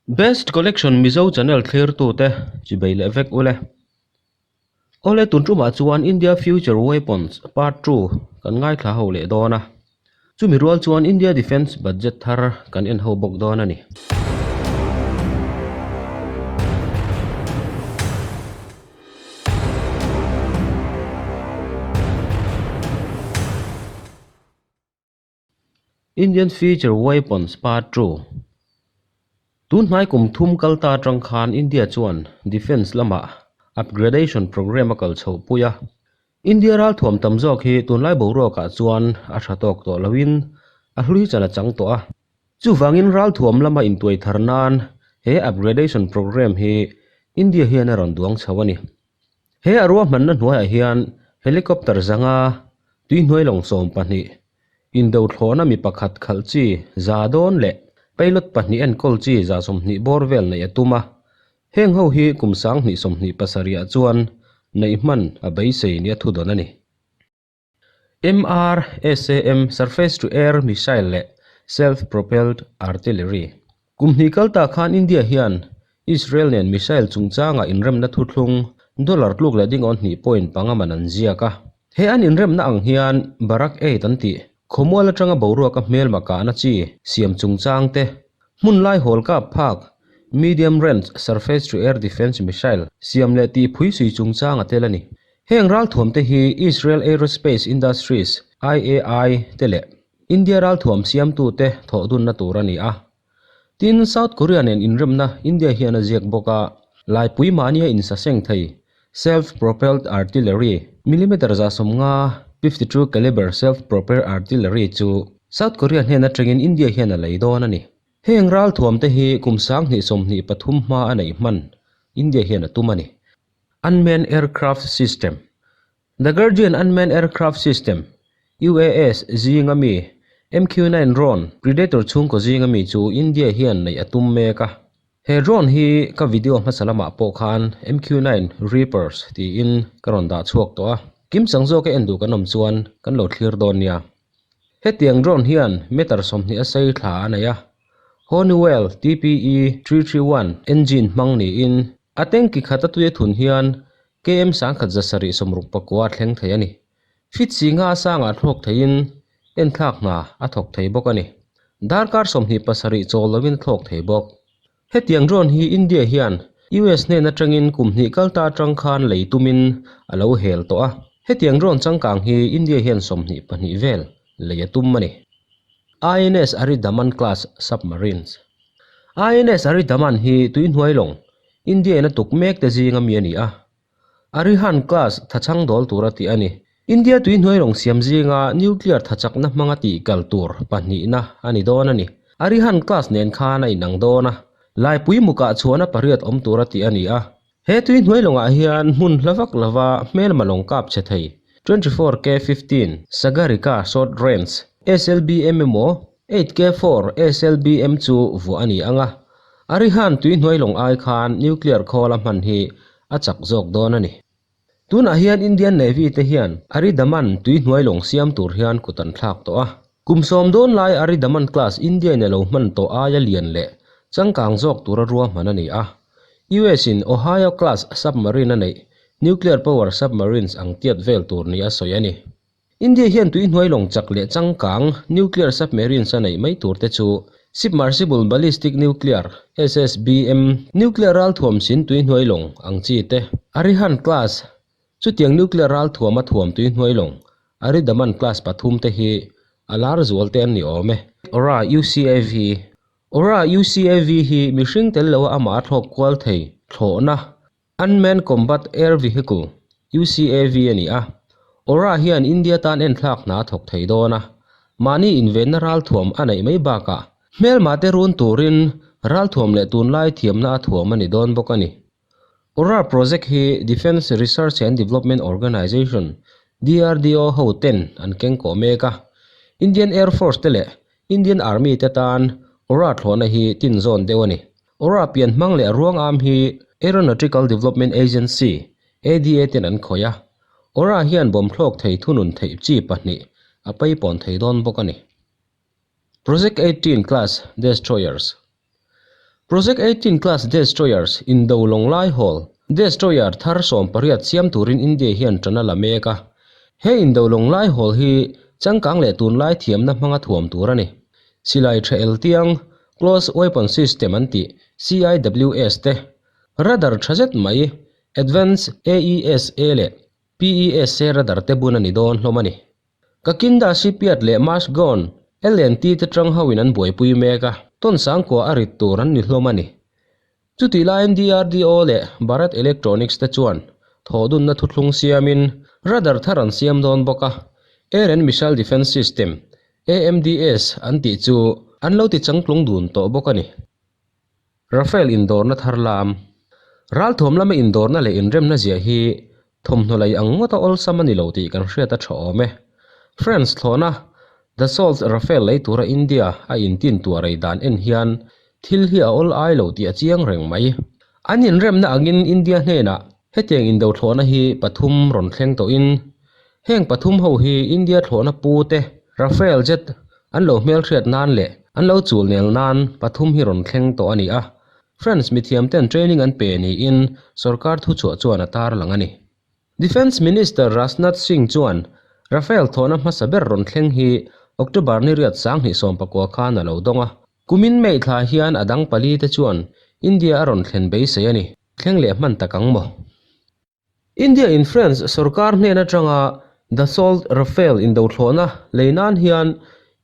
Best Collection Mizo channel thlirtute chibei leh vek ule. Awle tun tumah chuan India Future Weapons Part 2 kan ngaithla ho leh dawn a. Chumi rual chuan India Defence Budget thar kan en ho bawk dawn a ni. Indian Future Weapons Part 2 Tun hnai kum thum kal ta atang khan India chuan Defence lamah upgradation programme a kal chhoh pui a. India ralthuam tam zawk hi tunlai boruakah chuan a tha tawk tawh loin a hlui chan a chang tawh a. Chuvangin ralthuam lama intuai thar nan he upgradation programme hi India hian a rawn duang chho a ni. He a ruahmanna hnuaiah hian helicopter zanga tuihnuai lawng 12, indothlawhna mi pakhat khalh chi za dawn leh pilot pahnih enkawl chi 120 bawr vel neih a tum a. Heng ho hi kum 2027 ah chuan neih hman a beisei nia thudawn a ni. MRSAM Surface to Air Missile leh Self Propelled Artillery. Kum hnih kal ta khan India hian Israel nen missile chungchanga inremna thuthlung dollar tluk leh dingawn hnih point panga man an ziak a. He an inremna ang hian Barak Eight an tih khawmual atanga boruaka hmelma kahna chi siam chungchang te, hmun lai hawl kap phak Medium Range Surface to Air Defence Missile siam leh tih phui sui chungchang a tel a ni. Heng ralthuam te hi Israel Aerospace Industries, IAI, te leh India ralthuam siamtute thawh dunna tur a ni a. Tin, South Korea nen inremna India hian a ziak bawk a, laipui mahnia insaseng thei, self-propelled artillery, millimeter 150, 52 caliber self-propelled artillery chu South Korea hnen atangin India hian a lei dawn a ni. Heng ralthuam te hi kum 2023 hma a neih hman India hian a tum a ni. Unmanned Aircraft System The Guardian Unmanned Aircraft System, UAS, zinga mi MQ-9 drone Predator chhungkaw zinga mi chu India hian neih a tum mek a. He drone hi ka video hmasa lamah pawh khan MQ-9 Reapers tiin ka rawn dah chhuak tawh a. Kimchang zawka en duh kan awm chuan kan lo thlir dawn nia. Hetiang drone hian meter 20 a sei thla a nei a. Honeywell TPE 331 engine hmang niin a tanki khat a tui a thun hian KM 1769 a thleng thei a ni. Fit singa a sangah thlawk theiin enthlak hna a thawk thei bawk a ni. Darkar 27 chawl lovin a thlawk thei bawk. Hetiang drone hi India hian US hnen atangin kum hnih kal ta atang khan lei tumin a lo hel tawh a. Hetiang drone changkang hi India hian 22 vel lei a tum a ni. INS Aridaman class submarines INS Aridaman hi tuihnuai lawng India in a tuk mek te zinga mi a ni a. Arihant class thachang dawl tur a tih a ni. India tuihnuai lawng siam zinga nuclear thachakna hmanga tih kal tur pahnihna a ni dawn a ni. Arihant class nen khan a inang dawn a. Laipui mukah chhuahna pariat awm tur a tih a ni a. He tuihnuai lawngah hian hmun hla vak lova hmelma lawng kap che thei 24K 15 Sagarika short range SLBM emaw 8K 4 SLBM chu vuah a ni ang a. Arihant tuihnuai lawng ai khan nuclear khawl a hman hi a chak zawk dawn a ni. Tunah hian Indian Navy te hian Aridaman tuihnuai lawng siam tur hian kut an thlak tawh a. Kum 10 dawn lai Aridaman class India in a lo hman tawh aia lian leh changkang zawk tura ruahman a ni a. US in Ohio class submarine a neih nuclear power submarines ang tiat vel tur ni a sawi a ni. India hian tuihnuai lawng chak leh changkang nuclear submarines a neih mai tur te chu submersible ballistic nuclear, SSBM, nuclear ralthuam sin tuihnuai lawng ang chi te, Arihant class, chutiang nuclear ralthuam a thuam tuihnuai lawng Aridaman class pathum te hi a lar zual te an ni awm e. Aura UCAV Aura UCAV hi mihring tel loa amah a thlawk kual thei thlawhna Unmanned Combat Air Vehicle, UCAV, a ni a. Aura hian India tan enthlak hna a thawk thei dawn a. Mahni invenna ralthuam a neih mai bakah hmelma te run turin ralthuam leh tunlai thiamna a thuam a ni dawn bawk a ni. Aura project hi Defence Research and Development Organisation, DRDO, ho ten an kengkawh mek a. Indian Air Force te leh Indian Army te tan Aura thlawhna hi tin zawn deuh a ni. Aura pian hmang leh ruang am hi Aeronautical Development Agency, ADA, ten an khawih a. Aura hian bawm thlawk thei thunun theih chi pahnih a peipawn thei dawn bawk a ni. Project 18 Class Destroyers. Project 18 class destroyers indo lawng lai hawl destroyer thar 18 siam turin India hian tan a la mek a. He indo lawng lai hawl hi changkang leh tunlai thiamna hmanga thuam tur a ni. Silai tha el tiang, Close Weapon System an tih, CIWS te, radar tha zet mai, Advanced AESA leh PESA radar te bun a ni dawn hlawm a ni. Kakinda Shipyard leh Marsgaon L&T te tang hoin an buaipui mek a, tawn sangkua a rit tur an ni hlawm a ni. Chutih laiin DRDO leh Bharat Electronics te chuan thawhdunna thuthlung siamin radar thar an siam dawn bawk a, Air and Missile Defence System, AMDS, an tih chu an lo ti changtlung dun tawh bawk a ni. Rafale indawrna thar lam. Ralthuam lama indawrna leh inremna ziah hi thawmhnaw lei ang ngawta awlsam a ni lo tih kan hriat a tha awm e. France thlawhna Dassault Rafale lei tura India a intin tuah rei dan en hian thil hi a awl ai lo tih a chiang reng mai. An inremna angin India hnenah hetiang indo thlawhna hi pathum rawn thleng tawhin Heng pathum ho hi India thlawhna pu te Rafale jet an lo hmelhriat nan leh an lo chul nel nan pathum hi rawn thleng tawh a ni a. France mithiam ten training an pe niin sorkar thuchhuah chuan a tarlang a ni. Defence Minister Rajnath Singh chuan Rafale thlawhna hmasa ber rawn thleng hi October ni riat 2019 khan a lo dawng a. Kumin May thla hian a dang pali te chuan India a rawn thlen beisei a ni. Thleng leh hman tak ang maw? India in France sorkar hnen atanga Dassault Rafale indothlawhna lei nan hian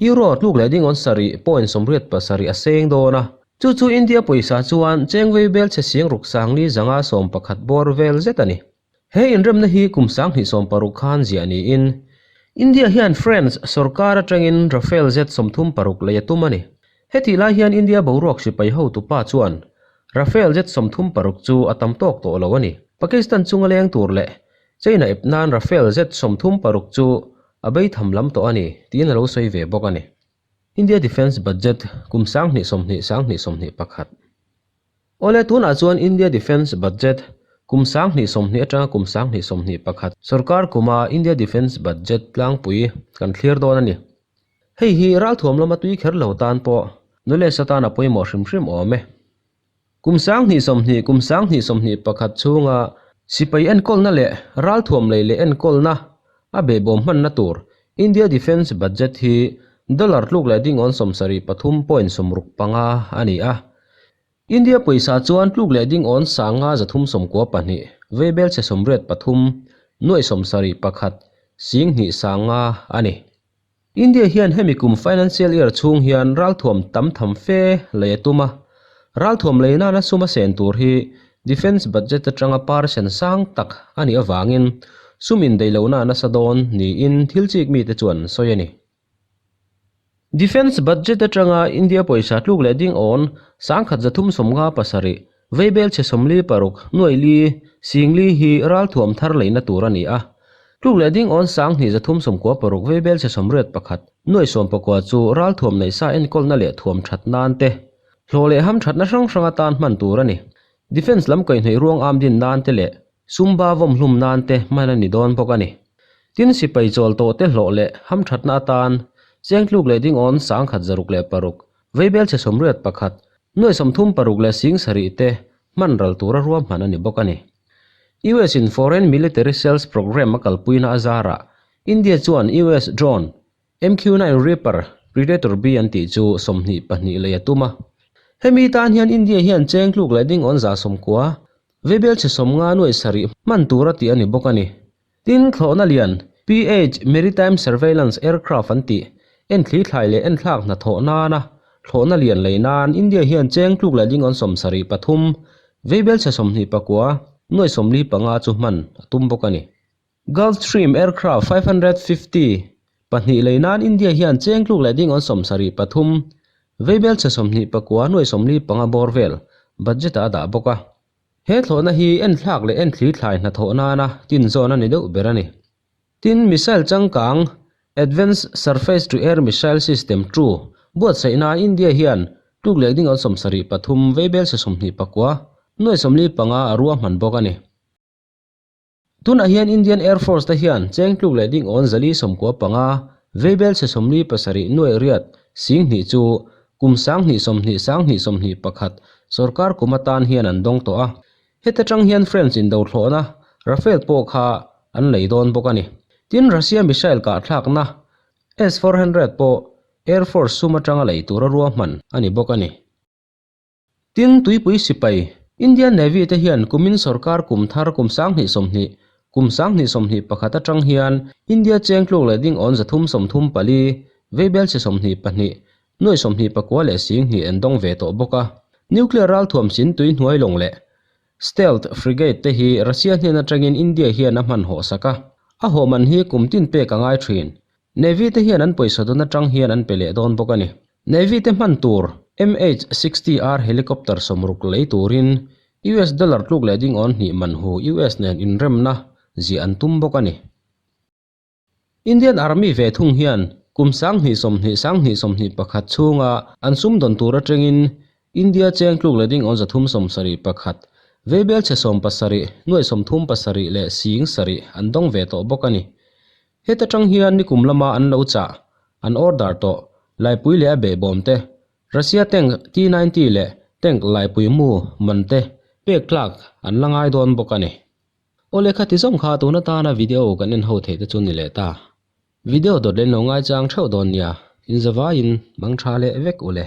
Euro tluk leh dingawn sarih point 87 a seng dawn a. Chu chu India pawisa chuan cheng vei bel chhe siang ruk sangli zanga 11 bawr vel zet a ni. He inremna hi kum 2016 khan ziah niin India hian France sorkar atangin Rafale jet 36 lei a tum a ni. Hetih lai hian India boruak sipai hotupa chuan Rafale jet 36 chu a tam tawk tawh lo a ni. Pakistan chunga leng tur leh China ep nan Rafale jet 36 chu a bei tham lam tawh a ni tiin a lo sawi ve bawk a ni. India Defence Budget kum 2020 2021. Awle tunah chuan India Defence Budget kum 2020 atanga kum 2021 sorkar kuma India Defence Budget tlangpui kan thlir dawn a ni. Hei hi ralthuam lama tui kher lo tan pawh knowledge atan a pawimawh hrim hrim awm e. Kum 2020 kum 2021 chhunga sipai enkawlna leh ralthuam lei leh enkawlna a behbawm hmanna tur India Defence Budget hi dollar tluk leh dingawn 73.65 a ni a. India pawisa chuan tluk leh dingawn 5,392 veibel chhe 83 nuaih 71 sing hnih sanga a ni. India hian hemi kum financial year chhung hian ralthuam tam tham fe lei a tum a. Ralthuam lei nana sum a sen tur hi defence budget atanga percent sang tak a nih avangin sum indaih lohna nasa dawn niin thil chik mite chuan an sawi a ni. Defence budget atanga India pawisa tluk leh ding awn 1,357 veibel chhe 46 nuaih li sing li hi ralthuam thar leina tur a ni a. Tluk leh ding awn 2,396 veibel chhe 81 nuaih 19 chu ralthuam neihsa enkawlna leh thuam that nan te, hlawh leh ham thatna hrang hrang atan hman tur a ni. Defence lam kaihhnawih ruang am din nan te leh sumba vawm hlum nan te hman a ni dawn bawk a ni. Tin sipai chawl tawh te hlawh leh ham thatna atan cheng tluk leh ding awn 106 veibel chhe 81 nuaih 36 leh sing sarih te hman ral tura ruahman a ni bawk a ni. US in Foreign Military Sales Programme a kalpuina a zarah India chuan US drone MQ-9 Reaper Predator B an tih chu 22 lei a tum a. Hemi tan hian India hian cheng tluk leh ding awn 190 veibel chhe 50 nuaih sarih hman tura tih a ni bawk a ni. Tin thlawhna lian PH Maritime Surveillance Aircraft an tih en thli thlai leh en thlak hna thawh nana thlawhna lian lei nan India hian cheng tluk leh ding awn 73 veibel chhe 29 nuaih 45 chu hman a tum bawk a ni. Gulfstream Aircraft 550 pahnih lei nan India hian cheng tluk leh ding awn 73 veibel chhe 29 nuaih 45 bawr vel budget ah a dah bawk a. He thlawhna hi en thlak leh en thli thlai hna thawh nana tin zawn a ni deuh ber a ni. Tin missile changkang Advanced Surface to Air Missile System 2 buatsaih nan India hian tluk leh ding awn 73 veibel chhe 29 nuaih 45 a ruahman bawk a ni. Tunah hian Indian Air Force te hian cheng tluk leh ding awn 495 veibel chhe 47 nuaih riat sing hnih chu kum 2020 2021 Sorkar kum atan hian an dawng tawh a. Heta tang hian French indothlawhna Rafale pawh kha an lei dawn bawk a ni. Tin, Russia missile kahthlakna S-400 pawh Air Force sum atanga lei tura ruahman a ni bawk a ni. Tin, tuipui sipai, Indian Navy te hian kumin sorkar kum thar kum 2020, kum 2021 atang hian India cheng tluk leh ding awn 334, veibelchhe 22, nuai 29 leh 20 an dawng ve tawh bawk a. Nuclear ralthuam sin tui hnuai lawng leh Stealth frigate te hi Russia hnen atangin India hian a hmanhawh sak a, a hawh man hi kum tin pek a ngai thin. Navy te hian an pawisa dawn atang hian an pe leh dawn bawk a ni. Navy te hman tur MH-60R helicopter 60 lei turin US dollar tluk leh ding awn hnih man hu US nen inremna ziah an tum bawk a ni. Indian Army ve thung hian kum 2020, 2021 chhunga an sumdawn tur atangin India cheng tluk leh ding awn 371, veibelchhe 70, nuai 37 leh 7,000 an dawng ve tawh bawk a ni. Heta tang hian nikum lama an lo chah, an order tawh, laipui leh a behbawm te, Russia tank T-90 leh tank laipui mu man te pek tlak an la ngai dawn bawk a ni. Aw lehkha ti zawng kha tun atana video kan en ho theih te chu ni leh ta. Video dawt len lo ngaichang theuh dawn nia, inzavaiin mang tha leh vek u le.